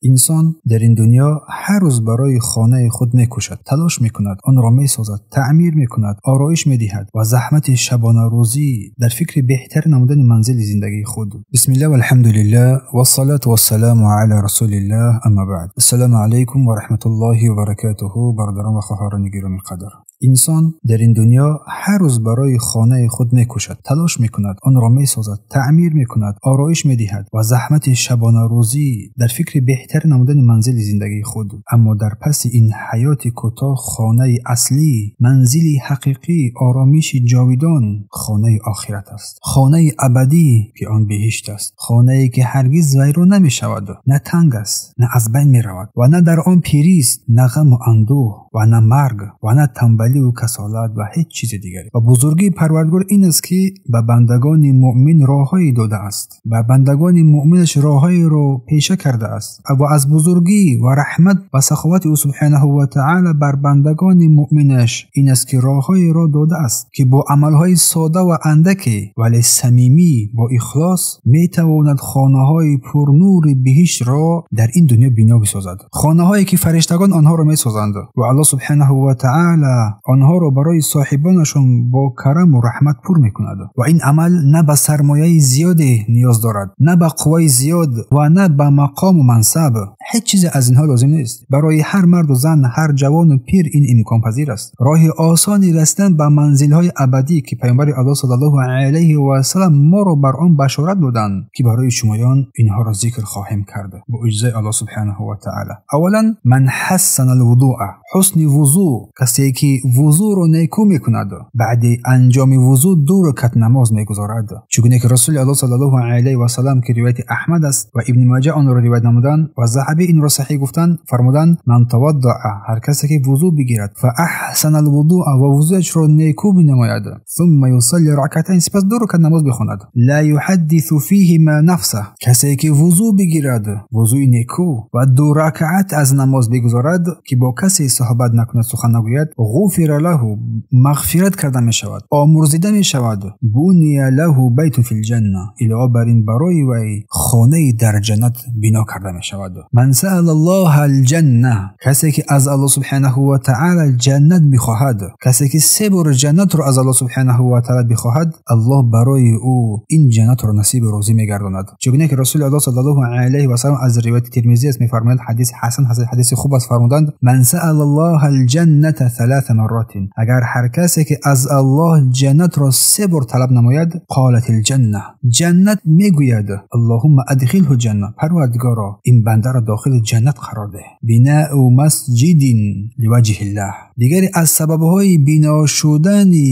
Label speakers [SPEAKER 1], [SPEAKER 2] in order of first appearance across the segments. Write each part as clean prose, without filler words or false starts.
[SPEAKER 1] Инсон дар ин дунё ҳар рӯз барои хонаи худ мекӯшад, талош мекунад, онро месозад, таъмир мекунад, ороиш медиҳад ва заҳмати шабонарӯзӣ дар фикри беҳтар намудани манзили зиндагии худ. Бисмиллаҳ валҳамдулиллаҳ вассалату вассаламу ала расулиллаҳ, амма баъд. Ассалому алайкум ва раҳматуллоҳи ва баракатуҳу. Бародарон ва хоҳарони гиромиқадр, инсон дар ин дунё ҳар рӯз барои хонаи худ мекӯшад, талош мекунад, онро месозад, таъмир мекунад, ороиш медиҳад ва заҳмати шабонарӯзӣ дар фикри беҳтар намудани манзили зиндагии худ. Аммо дар паси ин ҳаёти кӯтоҳ хонаи аслӣ, манзили ҳақиқӣ, оромиши ҷовидон хонаи охират аст, хонаи абадӣ ки он биҳишт аст, хонае ки ҳаргиз вайрон намешавад, на танг аст, на аз байн меравад ва на дар он пирист, на ғаму андӯҳ ва на марг ва на танбалию касолат ва ҳеҷ чизи дигаре. Ва бузургии Парвардигор ин аст ки ба бандагони муъмин роҳҳое додааст, ба бандагони муъминаш роҳҳоеро пеша кардааст ва аз бузургӣ ва раҳмат ва саховати ӯ субҳонаҳу ва таъоло бар бандагони муъминаш ин аст ки роҳҳоеро додааст ки бо амалҳои сода ва андаке вале самимӣ бо ихлос метавонад хонаҳои пурнури биҳиштро дар ин дунё бино бисозад, хонаҳое ки фариштагон онҳоро месозанд ва аллоҳ субҳонаҳу ва таъоло онҳоро барои соҳибонашон бо караму раҳмат пур мекунад. Ва ин амал на ба сармояи зиёде ниёз дорад, на ба қувваи зиёд ва на ба мақому мансаб. Ҳеҷ чизе аз инҳо лозим нест. Барои ҳар марду зан, ҳар ҷавону пир ин имконпазир аст. Роҳи осони расидан ба манзилҳои абадӣ ки паёмбари аллоҳ саллаллоҳу алайҳи васаллам моро бар он башорат доданд ки барои шумоён инҳоро зикр хоҳем кард бо иҷозаи аллоҳ субҳонаҳу ва таъоло. Аввалан, ман ҳассана алвудуа, ҳусни вузӯ, касе ки вузӯро некӯ мекунад, баъди анҷоми вузӯ ду ракат намоз мегузорад. Чунки расули аллоҳ саллаллоҳу алайҳи васаллам ки ривояти аҳмад аст ва ибни маҷа онро ривоят намуданд ва заҳабӣ инро саҳеҳ гуфтанд, фармуданд: ман таваддаъа, ҳар касе ки вузӯ бигирад, фаахсана алвудуа, ва вузӯяшро некӯ бинамояд, сумма юсалли ракатайн, сипас ду ракат намоз бихонад, ла юҳаддису фиҳима нафсаҳ, касе ки вузӯ бигирад, вузӯи некӯ ва ду ракаат аз намоз бигузорад ки бо касе суҳбат накунад, сухан нагӯяд, ғуфира лаҳу, мағфират карда мешавад, омурзида мешавад, буния лаҳу байтун фил ҷанна, илова бар ин барои вай хонае дар ҷаннат бино карда мешавад. Ман саала аллоҳа алҷанна, касе ки аз аллоҳ субҳонаҳу ва таъоло ҷаннат бихоҳад, касе ки се бор ҷаннатро аз аллоҳ субҳонаҳу ва таъоло бихоҳад, аллоҳ барои ӯ ин ҷаннатро насиби рӯзӣ мегардонад. Чунки расули аллоҳ саллаллоҳу алайҳи васаллам аз ривояти Тирмизӣ аст, мефармояд, ҳадиси ҳасан, ҳадиси хуб аст, фармуданд: ман саала аллоҳа алҷанната саласа марротин, агар ҳар касе ки аз аллоҳ ҷаннатро се бор талаб намояд, қолат алҷанна, ҷаннат мегӯяд: аллоҳумма адхилҳу ҷанна, парвардигоро ин бандаро дохили ҷаннат қарор деҳ. Бинаъу масҷидин ливаҷҳиллаҳ, дигаре аз сабабҳои бино шудани,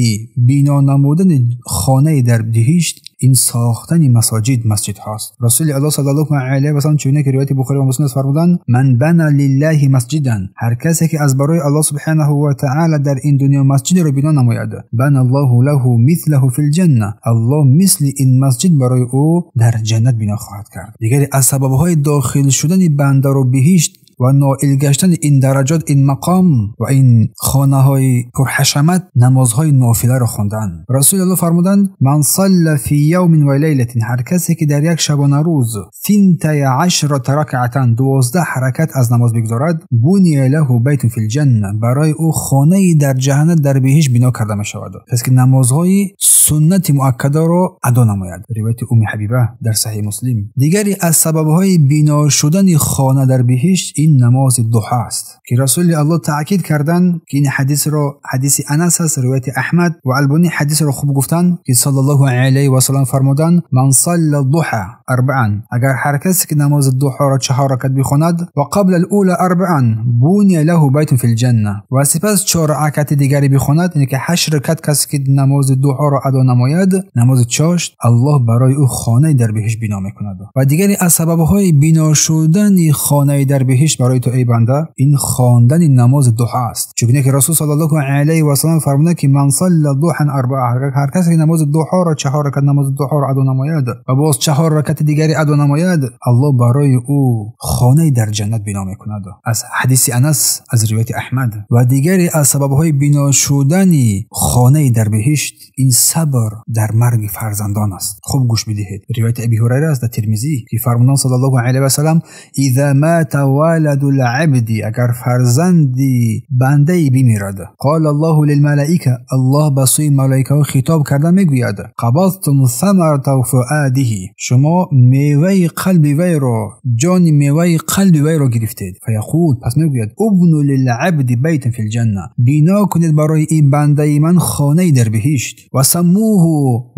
[SPEAKER 1] бино намудани хонаи дар биҳишт ин сохтани масоҷид, масҷидҳост. Расули аллоҳ саллаллоҳу алайҳи васаллам чунин ки ривояти Бухорӣ ва Муслим аст фармуданд: ман бана лиллаҳи масҷидан, ҳар касе ки аз барои аллоҳ субҳонаҳу ва таъоло дар ин дунё масҷидеро бино намояд, бана аллоҳу лаҳу мислаҳу фил ҷанна, аллоҳ мисли ин масҷид барои ӯ дар ҷаннат бино хоҳад кард. Дигаре аз сабабҳои дохил шудани бандаро биҳишт ва ноил гаштани ин дараҷот, ин мақом ва ин хонаҳои пурҳашамат намозҳои нофиларо хондан. Расули аллоҳ фармуданд: ман салла фи явмин ва лайлатин, ҳар касе ки дар як шабонарӯз синтая ашрата ракъатан, 12 ҳаракат аз намоз бигузорад, буния лаҳу байтун фил ҷанна, барои ӯ хонае дар ҷаҳаннат дар биҳишт бино карда мешавад. Касе ки намозҳои суннати муаккадаро адо намояд. Ривояти Умми Ҳабиба дар Саҳеҳи Муслим. Дигаре аз сабабҳои бино шудани хона дар биҳишт ин намози дуҳо аст ки расули аллоҳ таъкид карданд ки ин ҳадисро, ҳадиси Анас аст, ривояти Аҳмад ва Албонӣ ҳадисро хуб гуфтанд ки саллаллоҳу алайҳи васаллам фармуданд: ман салла дуҳа арбаан, агар ҳар касе ки намози дуҳоро 4 ракат бихонад, ва қабла ал-ула арбаан буния лаҳу байтун фил ҷанна, ва сипас 4 ракати дигаре бихонад, яъне ки 8 ракат касе ки намози дуҳоро адо намояд, намози чошт, аллоҳ барои ӯ хонае дар биҳишт бино мекунад. Ва дигаре аз сабабҳои бино шудани хонаи дар биҳишт барои ту эй банда ин хондани намози дуҳо аст. Чунки Расул саллаллоҳу алайҳи васаллам фармуданд, ки ман салла дуҳан арбаа, ҳар касе ки намози дуҳоро 4 ракат намози дуҳоро адо намояд ва боз 4 ракати дигаре адо намояд, Аллоҳ барои ӯ хонае дар ҷаннат бино мекунад. Аз ҳадиси Анас аз ривояти Аҳмад. Ва дигаре аз сабабҳои бино шудани хонае дар биҳишт ин сабр дар марги фарзандон аст. Хуб гӯш бидиҳед. Ривояти Аби Ҳурайра аст дар Тирмизӣ, ки фармуданд саллаллоҳу алайҳи васаллам: إذا مات ولد العبد, агар фарзанди бандае бимирад, قال الله للملائكة, Аллоҳ ба сӯи малоикаҳо хитоб карда мегӯяд: قبضتم ثمرة فؤاده, шумо меваи қалби вайро, ҷони меваи қалби вайро гирифтед. فيقول, пас мегӯяд: ابنوا للعبد بيتا في الجنة, бино кунед барои ин бандаи ман хонае дар биҳишт. وسموه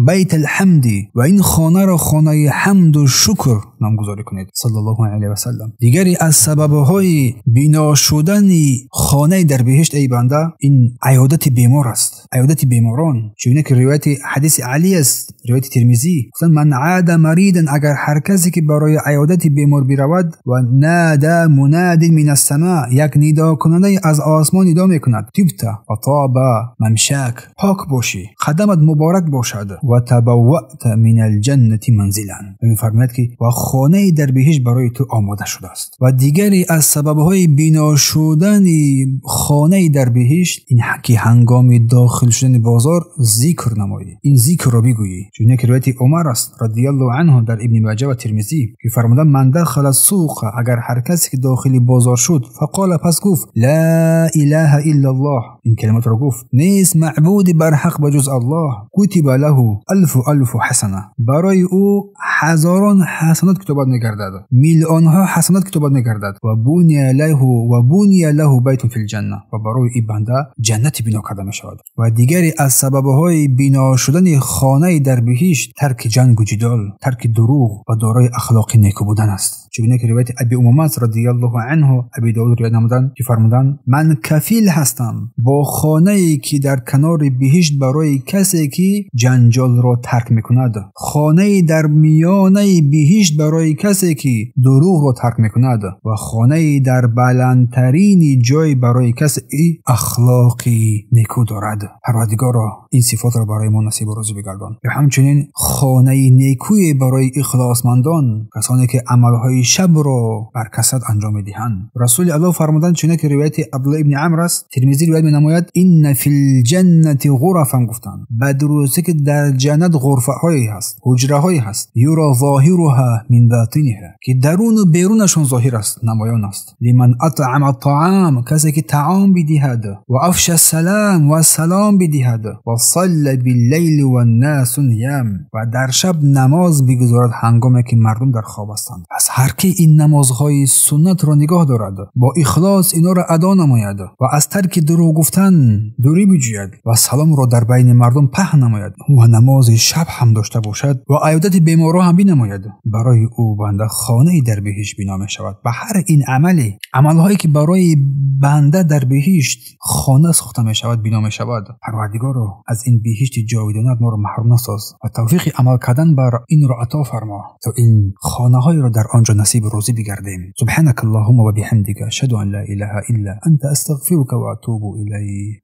[SPEAKER 1] بيت الحمد, ва ин хонаро хонаи ҳамду шукр номгузорӣ кунед. Саллаллоҳу алайҳи васаллам. Дигаре аз сабабҳои бино шудани хонае дар биҳишт, эй банда, ин аёдати бемор аст, аёдати беморон. Чунки ривояти ҳадиси Алӣ аст, ривояти Тирмизӣ, гуфтанд: ман аада маридан, агар ҳар касе ки барои аёдати бемор биравад, ва нада мунадин мин ассама, як нидокунанда аз осмон нидо мекунад: тибта ва тоба мамшак, пок бошӣ, қадамат муборак бошад, ва табаввата мин алҷаннати манзилан. Мефармояд, ки ва хонае дар биҳишт барои ту омода шудааст. Ва дигаре аз сабабҳои бино шудани хонае дар биҳишт ин ки ҳангоми дохил шудани бозор зикр намоӣ, ин зикрро бигӯӣ. Чунки ривояти Умар аст радиаллоҳу анҳу дар Ибни Маҷа ва Тирмизӣ, ки фармуданд: ман дахала суқа, агар ҳар касе ки дохили бозор шуд, фақола, пас гуфт: ла илаҳа иллаллоҳ, ин калимотро гуфт, нест маъбуди барҳақ ба ҷуз Аллоҳ, кутиба лаҳу алфу алфу ҳасана, барои ӯ ҳазорон ҳасанот китобат мегардад, миллионҳо ҳасанот китобат мегардад, ва буния лаҳу байтун фил ҷанна, ва барои ин банда ҷаннати бино карда мешавад. Ва дигаре аз сабабҳои бино шудани хонае дар биҳишт тарки ҷангу ҷидол, тарки дурӯғ ва дорои ахлоқи неку будан аст. Чунки ривояти Аби Умома аст радиаллоҳу анҳу, Аби Довуд ривоят намуданд, ки фармуданд: ман кафил ҳастам бо хонае ки дар канори биҳишт барои касе ки ҷанҷолро тарк мекунад, хонае дар миёнаи биҳишт барои касе ки дурӯғро тарк мекунад, ва хонае дар баландтарини ҷой барои касе ки ахлоқи неку дорад. Парвардигоро, ин сифотро барои мо насибу рӯзӣ бигардон. Ва ҳамчунин хонаи некӯе барои ихлосмандон, касоне ки амалҳои шабро бар касрат анҷом медиҳанд. Расули Аллоҳ фармуданд, чунки ривояти Абдуллоҳ ибни Амр аст, Тирмизӣ ривоят менамояд: инна фил ҷаннати ғурафан, гуфтанд ба дурустӣ ки дар ҷаннат ғурфаҳое ҳаст, ҳуҷраҳое ҳаст, юро зоҳируҳа мин ботиниҳа, ки даруну берунашон зоҳир аст, намоён аст. Лиман атъама таам, касе ки таом бидиҳад, ва афша салам, ва салом бидиҳад, ва салла биллайли ваннасу ниям, ва дар шаб намоз бигузорад ҳангоме ки мардум дар хоб ҳастанд. Пас ҳар ки ин намозҳои суннатро нигоҳ дорад, бо ихлос инҳоро адо намояд ва аз тарки дурӯғ гуфтан дурӣ биҷӯяд ва саломро дар байни мардум паҳн намояд ва намози шаб ҳам дошта бошад ва аёдати беморро ҳам бинамояд, барои ӯ банда хонае дар биҳишт бино мешавад. Ба ҳар ин амале, амалҳое ки барои банда дар биҳишт хона сохта мешавад, бино мешавад, Парвардигоро, аз ин биҳишти ҷовидонат моро маҳрум насоз ва тавфиқи амал кардан бар инро ато фармо, то ин хонаҳоеро дар он ҷо насибу рӯзӣ бигардем. Субҳанака Аллоҳумма ва биҳамдика, ашҳаду ан ла илаҳа илла анта, астағфирука ва атубу илайк.